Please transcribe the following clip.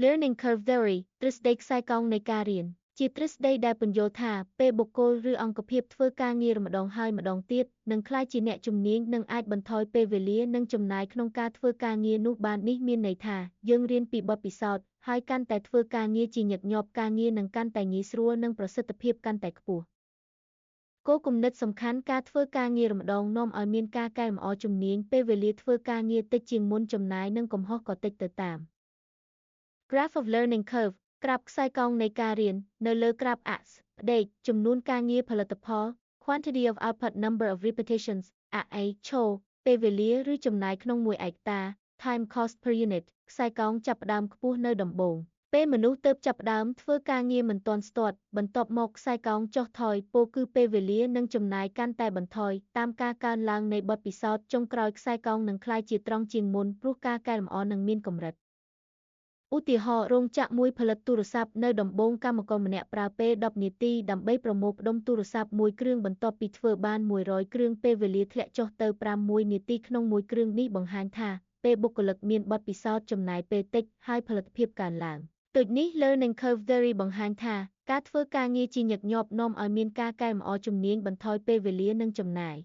Learning Curve Theory ទ្រឹស្ដីខ្សែកោងនៃការរៀនជាទ្រឹស្ដីដែលពន្យល់ថាពេលបុគ្គលឬអង្គភាពធ្វើការងារម្ដងហើយម្ដងទៀតនឹងក្លាយជាអ្នកជំនាញនិងអាចបន្ថយពេលវេលានិងចំណាយក្នុងការធ្វើការងារនោះបាននេះមានន័យថាយើងរៀនពីបទពិសោធន៍ហើយកាន់តែធ្វើការងារជាញឹកញាប់ការងារនឹងកាន់តែងាយស្រួលនិងប្រសិទ្ធភាពកាន់តែខ្ពស់គោលគំនិតសំខាន់ការធ្វើការងារម្ដងនាំឲ្យមានការកែលម្អជំនាញពេលវេលាធ្វើការងារតិចជាងមុនចំណាយនិងកំហុសក៏តិចទៅតាម Graph of Learning Curve ក្រាបខ្សែកោងនៃការរៀននៅលើក្រាប X ផ្ដេកចំនួនការងារផលិតផល quantity of output, number of repetitions អ A ឈរពេលវេលាឬចំណាយក្នុងមួយឯកតា time cost per unit ខ្សែកោងចាប់ផ្ដើមខ្ពស់នៅដំបូងពេលមនុស្សទើបចាប់ផ្ដើមធ្វើការងារមិនទាន់ស្ទាត់បន្ទាប់មកខ្សែកោងចុះថយពោលគឺពេលវេលានិងចំណាយកាន់តែបន្ថយតាមការកើនឡើងនៃបទពិសោធន៍ចុងក្រោយខ្សែកោងនឹងក្លាយជាត្រង់ជាងមុនព្រោះការកែលម្អនឹងមានកម្រិតឧទាហរណ៍រោងចក្រមួយផលិតទូរស័ព្ទនៅដំបូងកម្មករម្នាក់ប្រើពេល10នាទីដើម្បីប្រមូលផ្ដុំទូរស័ព្ទមួយគ្រឿងបន្ទាប់ពីធ្វើបាន100គ្រឿងពេលវេលាធ្លាក់ចុះទៅ6នាទីក្នុងមួយគ្រឿងនេះបង្ហាញថាពេលបុគ្គលិកមានបទពិសោធន៍ចំណាយពេលតិចហើយផលិតភាពកើនឡើងដូចនេះ Learning Curve Theory បង្ហាញថាការធ្វើការងារជាញឹកញាប់នាំឲ្យមានការកែលម្អជំនាញបន្ថយពេលវេលានិងចំណាយ។